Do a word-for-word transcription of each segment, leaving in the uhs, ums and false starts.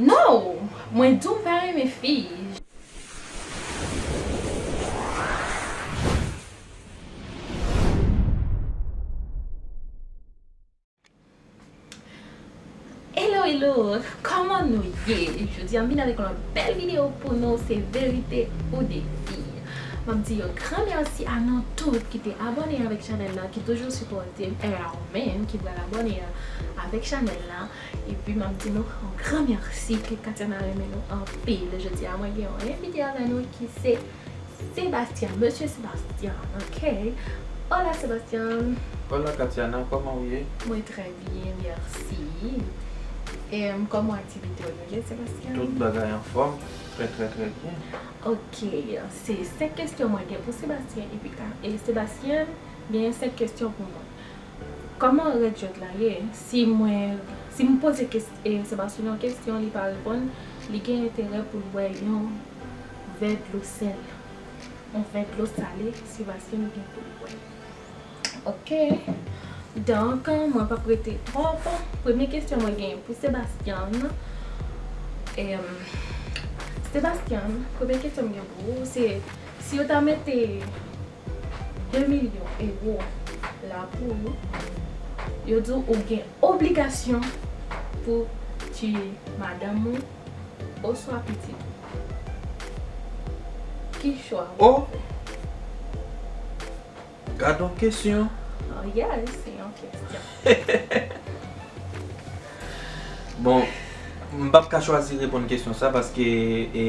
No! Mwen di w pa renmen fi. Hello, hello! Kòman nou ye? Jodi a m vin avèk yon lòt bèl videyo pou nou, se verite ou defi. M ap di yon gran mèsi a nou tout ki te abòne avèk chanèl la, ki toujou sipòte m, e a ou menm ki pral abòne avèk chanèl la. Epi m ap di nou yon gran mèsi ke Katiana renmen nou anpil. Jodi a mwen gen yon envite avè nou ki se Sébastien, Mesye Sébastien, ok? Hola Sébastien. Hola Katiana, kòman w ye? Mwen trè byen, mèsi. E, kòman aktivite w yo ye, Sébastien? Tout bagay anfòm, trè, trè, trè byen. Ok, se senk kesyon mwen gen pou Sébastien, epi ka, e Sébastien gen senk kesyon pou mwen. Kòman rèd jwèt la ye? Si mwen, si m poze kes-, e, Sébastien yon kesyon, li pa reponn, li gen enterè pou l bwè yon vè dlo sèl. Yon vè dlo sale, Sébastien gen pou l bwè. Ok. Donk, mwen p ap rete twòp. Premye kesyon mwen gen pou Sébastien. Em, Sébastien, premye kesyon mwen gen pou ou, se si yo ta mete de milyon ewo la pou ou, yo di w ou gen obligasyon pou tiye madanm ou oswa pitit ou. Ki chwa ou Oh! Gad yon kesyon. Oh, yes, se yon kesyon. Bon, m p ap ka chwazi reponn kesyon sa paske, e,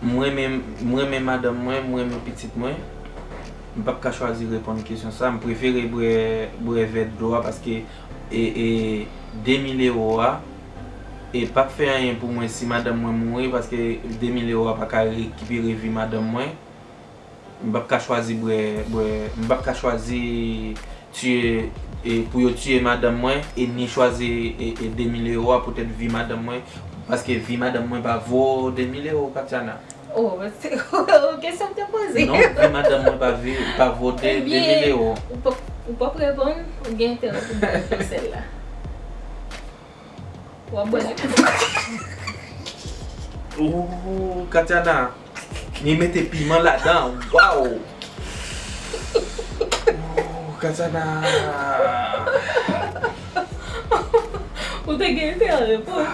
m renmen, m renmen madanm mwen, m renmen pitit mwen. M p ap ka chwazi reponn kesyon sa. M prefere bwè, bwè vè dlo a paske, e, e, de mil ewo a, e p ap fè anyen pou mwen si madanm mwen mouri paske de mil ewo a pa ka rekipere vi madanm mwen. M p ap ka chwazi bwè, bwè, m p ap ka chwazi tiye, e, pou yo tiye madanm mwen, e ni chwazi, e, e, de mil ewo a poutèt vi madanm mwen, paske vi madanm mwen pa vo de mil ewo, Katiana. Oh, se kesyon m te poze. Non, vi madanm mwen pa vi, pa vo de, de mil ewo. Ou p ap, ou p ap reponn, ou gen enterè pou bwè dlo sèl la. W ap bwè l. Ooh, Katiana. Li mete piman ladan. Waw. Ooh, Katiana. Ou te gen enterè reponn.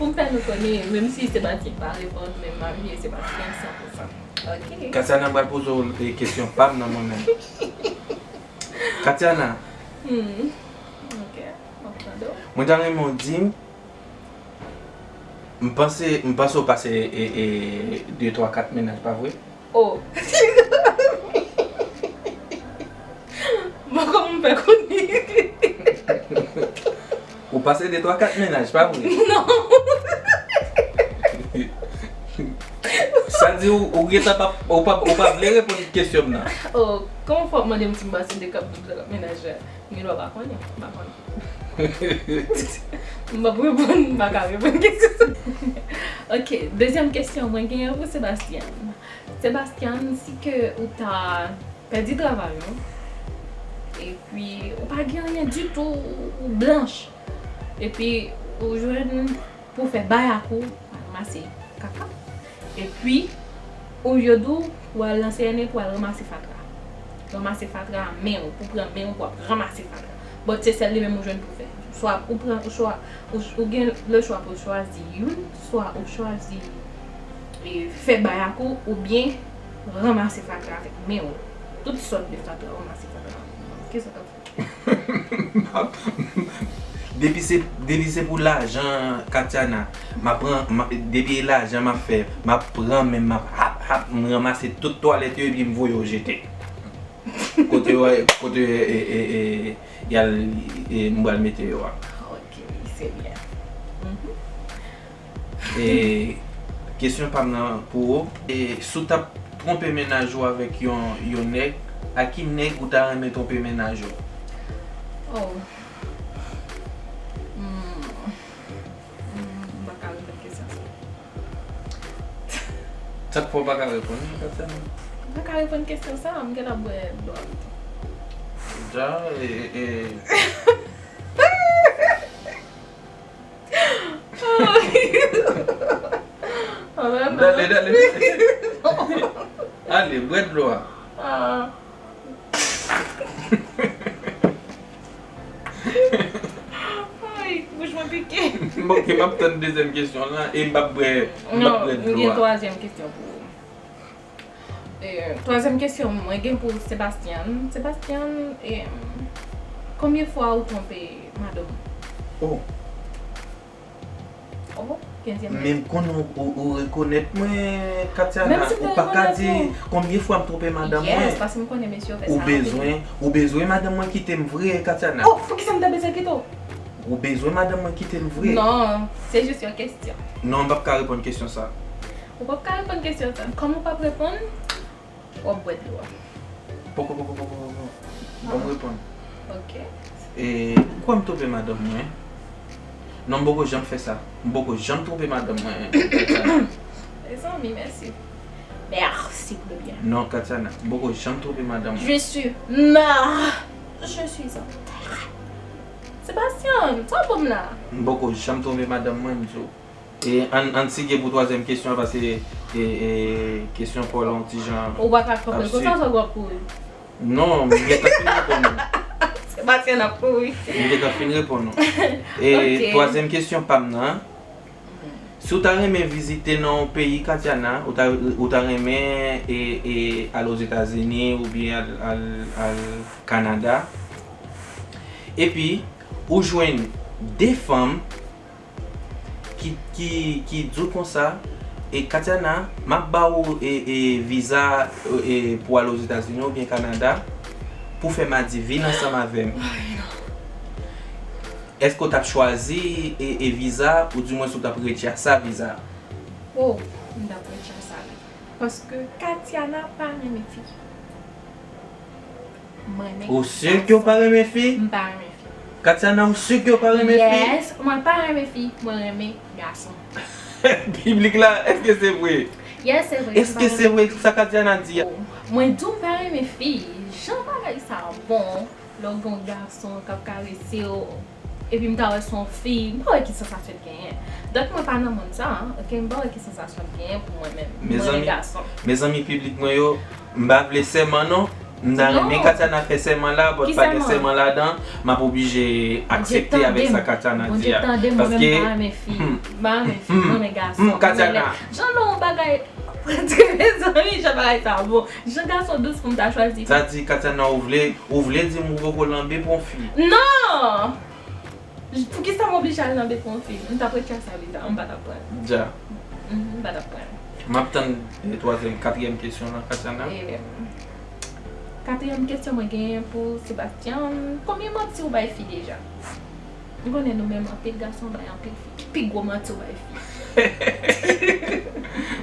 Pou m fè nou konnen, menm si Sébastien pa reponn, men m apiye Sébastien san pou san. Ok. Katiana, m pral poze w, e, kesyon pa m nan mwen menm. Katiana. Hmm. Ok. M ap tande w. Mwen ta renmen w di m, m panse, m panse w pase, e, e, de, twa, kat mennaj, pa vre? Oh. Bon, kòman m fè konnen? Ou pase de, twa, kat mennaj, pa vre? Non. Sa di ou, ou gentan p ap, ou p ap, ou pa vle reponn kesyon m nan. Oh, kòman fò w mande m si m pase de, kat, de, twa, kat mennaj la? M gen dwa pa konnen, m pa konnen. M p ap reponn, m pa ka reponn kesyon sa. Ok, dezyèm kesyon mwen genyen pou Sébastien. Sébastien, si ke ou ta pèdi travay ou, epi ou pa gen anyen ditou, ou blanch, epi ou jwenn pou fè bayak ou, ranmase kaka. Epi, ou yo di w pou al nan C N E pou al ranmase fatra. Ranmase fatra a men w, pou pran men w pou ap ranmase fatra. But se sèl li menm ou jwenn pou fè. Swa ou pran, swa ou, ou gen lechwa pou w chwazi youn, swa ou chwazi, e, fè bayak ou, oubyen ranmase fatra avèk men w. Tout sòt de fatra, ranmase fatra avèk men w. Kisa k ap Depi se, depi se pou lajan, Katiana, m ap pran, m ap, depi e lajan m ap fè, m ap pran men m ap hap, hap, m ranmase tout twalèt yo epi m voye yo jete. Kote yo, kote yo, e, e, e, y al, e, m pral mete yo a. Ok, se byen. Mhm. E, kesyon pa m nan pou ou. E, si w t ap twonpe mennaj ou avèk yon, yon nèg, a ki nèg ou ta renmen twonpe mennaj ou? Oh. Hmm. Hmm, m pa ka reponn kesyon sa. Sa k fè w pa ka reponn li, Katiana? M pa ka reponn kesyon sa, m gentan bwè dlo a pito. Ja, e, e, e. Dale, dale. Ale, bwè dlo a. Ah. Ay, bouch mwen pike. Ok, m ap tann dezyèm kesyon lan e m p ap bwè, m p ap bwè dlo a. Non, m gen twazyèm kesyon pou ou. E, twazyèm kesyon mwen gen pou Sebastian. Sebastian, e, konbyen fwa ou twonpe madanm ou? Oh. Oh, kenzyèm. Men m konnen ou, ou, ou rekonèt mwen, Katiana. Ou pa ka di konbyen fwa m twonpe madanm mwen. Yes, paske m konnen mesye yo fè sa anpil. Ou bezwen, ou bezwen madanm mwen kite m vre, Katiana. Oh, poukisa m ta bezwen kite w? Ou bezwen madanm mwen kite m vre. Non, se jis yon kesyon. Non, m p ap ka reponn kesyon sa. Ou p ap ka reponn kesyon sa. Kòm ou p ap reponn, w ap bwè dlo a. Poko, poko, poko, poko. Ban m reponn. Ok. E, ou kwè m twonpe madanm mwen? Non, m poko janm fè sa. M poko janm twonpe madanm mwen. Mezanmi, mèsi. Merci pour le bien. Non, Katiana, m poko janm twonpe madanm mwen. Je suis mort. Je suis en terre. Sebastian, sa w ban m la? M poko janm twonpe madanm mwen, m di w. E ann, ann sige pou twazyèm kesyon an, paske, e, e, kesyon pa w la yon ti jan absid. Ou pa ka kanpe konsa, sa w ap kouri? Non, m gentan fin reponn ou. Sebastian ap kouri. M gentan fin reponn ou. E, ok, twazyèm kesyon pa m nan. Si w ta renmen vizite nan yon peyi, Katiana, ou ta, ou ta renmen, e, e, al Ozetazini oubyen al, al, al Kanada, epi ou jwenn de fanm ki, ki, ki di w konsa, e, Katiana, m ap ba w, e, e, viza, e, e, pou al Ozetazini oubyen Kanada, pou fè madivin ansanm avè m. Ay, non. Èske w t ap chwazi, e, e, viza, oudimwens ou t ap retyase viza? Oh, m t ap retyase li. Paske Katiana pa renmen fi. Mwen renmen gason. Ou si ke w pa renmen fi? M pa renmen fi. Katiana, ou si ke w pa renmen fi? Yes, mwen pa renmen fi, mwen renmen gason. Piblik la, èske se vre? Yes, se vre, m pa renmen fi. Èske se vre sa Katiana di a? Oh, mwen di w m pa renmen fi. Jan bagay sa bon, lè w gen yon gason k ap karese w, epi m ta wè se yon fi, m pa wè ki sansasyon l genyen. Donk mwen pa nan mond sa, ok, m pa wè ki sansasyon l genyen pou mwen menm. Mwen renmen gason. Mezanmi, piblik mwen yo, m pa vle sèman non. M ta renmen Katiana fè sèman la, but pa gen sèman ladan, m ap oblije aksepte avèk sa Katiana di a. Paske, hmm, hmm, Katiana. Jan nou bagay, mezanmi, jan bagay sa bon. Jan gason dous pou m ta chwazi. Sa di Katiana, ou vle, ou vle di m ou poko lanbe pou yon fi? Non! Poukisa m oblije al lanbe pou yon fi? M t ap retyase viza, m pa t ap pran. Dja. Mhm, m pa t ap pran. M ap tann, e, twazyèm, katriyèm kesyon lan, Katiana. E, katriyèm kesyon mwen genyen pou Sebastian, konbyen manti ou bay fi deja? M konnen nou menm anpil gason bay anpil fi. Ki pi gwo manti ou bay fi?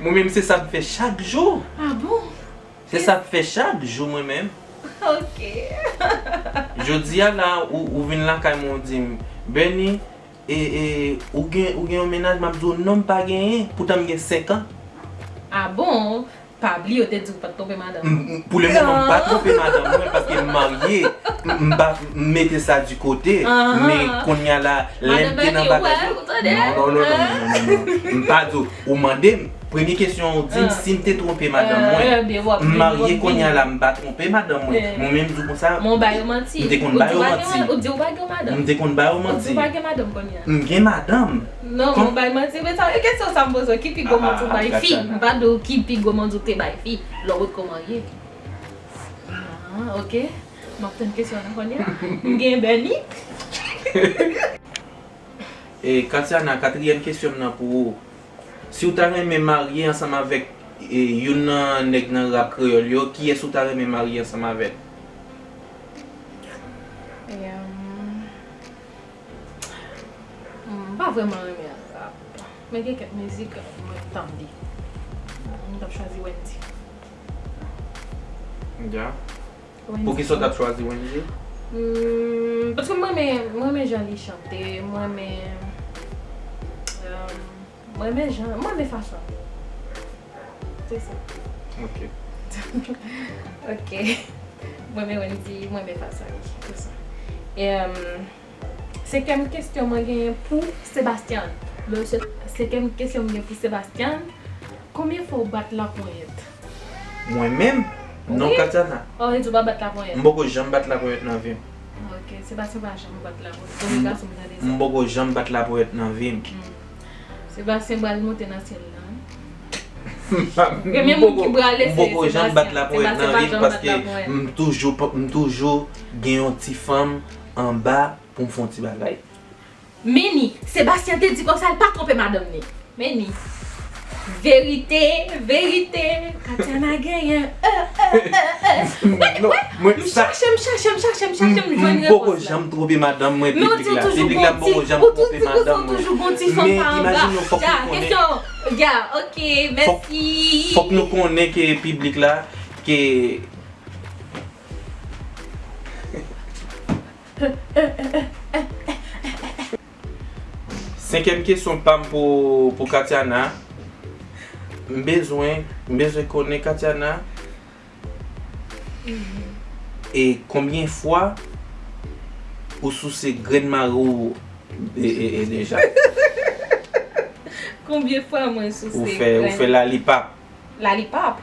Mwen menm se sa m fè chak jou. Ah bon? Se sa m fè chak jou mwen menm. Ok. Jodi a la, ou, ou vin lakay mwen, ou di m, Bernie, e, e, ou gen, ou gen yon mennaj? M ap di w, non, m pa genyen. Poutan m gen senk an. Ah bon? Pa bliye, w te di w pa t twonpe madanm. M, m, pou le moman, m pa twonpe madanm mwen paske m marye. M, m pa, m mete sa di kote. Men kounye a la, lè m te nan bagay yo. Non, non, non, non, non, non, non. M pa di w. Ou mande m, premye kesyon ou di m si m te twonpe madanm mwen. M marye kounye a la, m pa twonpe madanm mwen. Mwen menm di w konsa, m te konn ba yo manti. Ou di w pa gen madanm. M te konn ba yo manti. Ou di w pa gen madanm kounye a. M gen madanm. Non, m bay manti. Men sa, e kesyon sa m poze w, ki pi gwo manti w bay fi? M pa di w ki pi gwo manti w te bay fi lè w potko marye. Ah, ok. M ap tann kesyon an kounye a. M gen Bernie. E, Katiana, katriyèm kesyon m nan pou ou. Si w ta renmen marye ansanm avèk, e, youn nan nèg nan rap kreyòl yo, kiyès ou ta renmen marye ansanm avè l? E, um, m pa vrèman renmen rap, men gen kèk mizik mwen tande. M t ap chwazi Wendy. Ya. Wendy. Poukisa w t ap chwazi Wendy? Hmm, paske mwen renmen, mwen renmen jan li chante, mwen renmen, euh, mwen renmen jan, mwen renmen fason. Se sa. Ok. Ok. Mwen renmen Wendy, mwen renmen fason li. Se sa. E, euh, senkyèm kesyon mwen genyen pou Sebastian. Le se-, senkyèm kesyon mwen gen pou Sebastian. Konbyen fwa w bat laponyèt? Mwen menm? Non, Wi. Katiana. Oh, e di w pa bat laponyèt. M poko janm bat laponyèt nan vi m. Ok, Sebastien pa janm bat laponyèt. Premye gason m tande sa. M poko janm bat laponyèt nan vi m. Sebastien pral monte nan syèl la. M Premye moun ki prale, se poko janm bat Sebastien. Laponyèt Sebastien nan pa vi m janm bat paske laponyèt. M toujou, m toujou gen yon ti fanm anba pou m fè yon ti bagay. Meni, Sebastien te di konsa l pa twonpe madanm ni. Meni. Verite, verite. Katiana genyen. Euh, euh, euh, euh. Non, mwen M sa chache, m chache, m chache, m chache, m jwenn M poko repons la. Janm twonpe madanm mwen. Men w Piblik di w la, toujou piblik la m gon ti, poko janm ou tou twonpe di w madanm ou mwen. toujou gon ti fanm Men pa anba. imajine w, fòk Ya, nou konnen. Kesyon, ya, ok, mèsi. Fòk nou konnen ke piblik la, ke senkyèm kesyon pa m pou, pou Katiana. M bezwen, m bezwen konnen, Katiana, e konbyen fwa ou souse grenn mari w e, e, e deja? Konbyen fwa mwen souse Ou fè, ou fè lalipap. Lalipap?